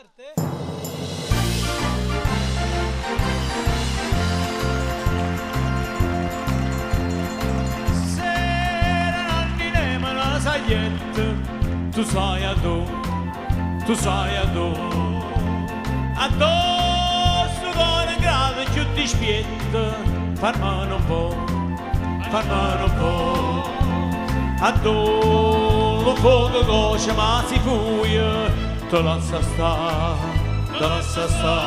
Parte? Sera Nanninè me ne sagliette, tu sai addò, tu sai addò, addò stu core 'ngrato cchiù dispietto, farme nun pò, farme nun pò, addò lo fuoco coce ma si fuje, te lassa sta, te lassa sta,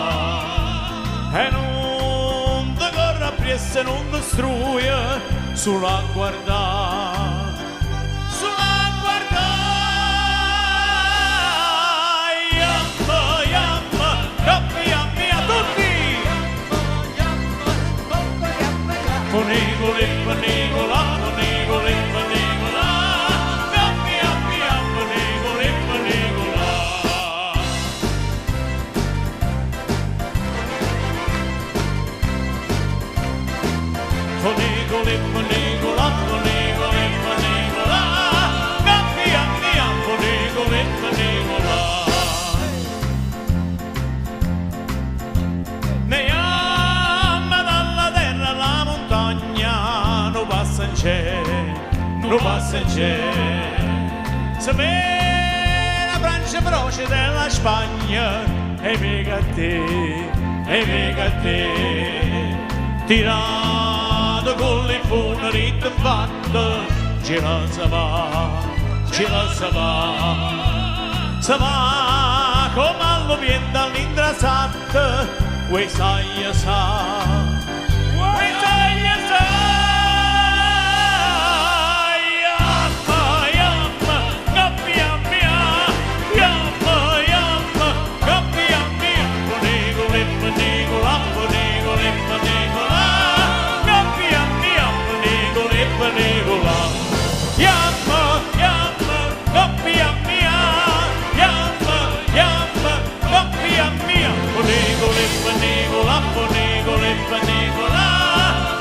e nun te corre appriesso e nun te struje, sulo a guardà, sulo a guardà. Jammo, jammo, 'ncoppa jammo, ja, tutti! Funiculì, funiculà, funiculì, funiculà, 'ncoppa jammo, ja, funiculì, funiculà. Funiculì, funiculà, funiculì, funiculà, 'ncoppa jammo, ja, funiculì, funiculà. Ne jammo dalla terra alla montagna, nu passo 'ncielo, nu passo 'ncielo. Se vede la Francia, Procida e la Spagna, e mica a te, e mica a te. Tirato con le fune ritto fatto, ce la se va, ce la se va. Se va come allo viento all'intrasatta, vuoi sai sa, vuoi sai sa. Jammo, jammo, 'ncoppa jammo, ja, jammo, jammo, 'ncoppa jammo, ja, funiculì, funiculà, funiculì, funiculà, 'ncoppa jammo, ja, funiculì, funiculà. Jammo, jammo, 'ncoppa jammo, ja, jammo, jammo, 'ncoppa jammo, ja, funiculì, funiculà, funiculì, funiculà,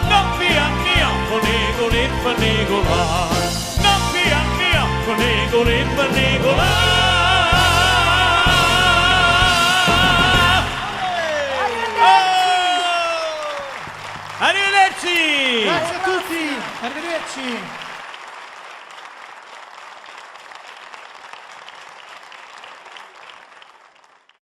'ncoppa jammo, ja, funiculì, funiculà. 'Ncoppa jammo, ja, funiculì, funiculà. Oh! Arrivederci! Grazie a tutti, arrivederci.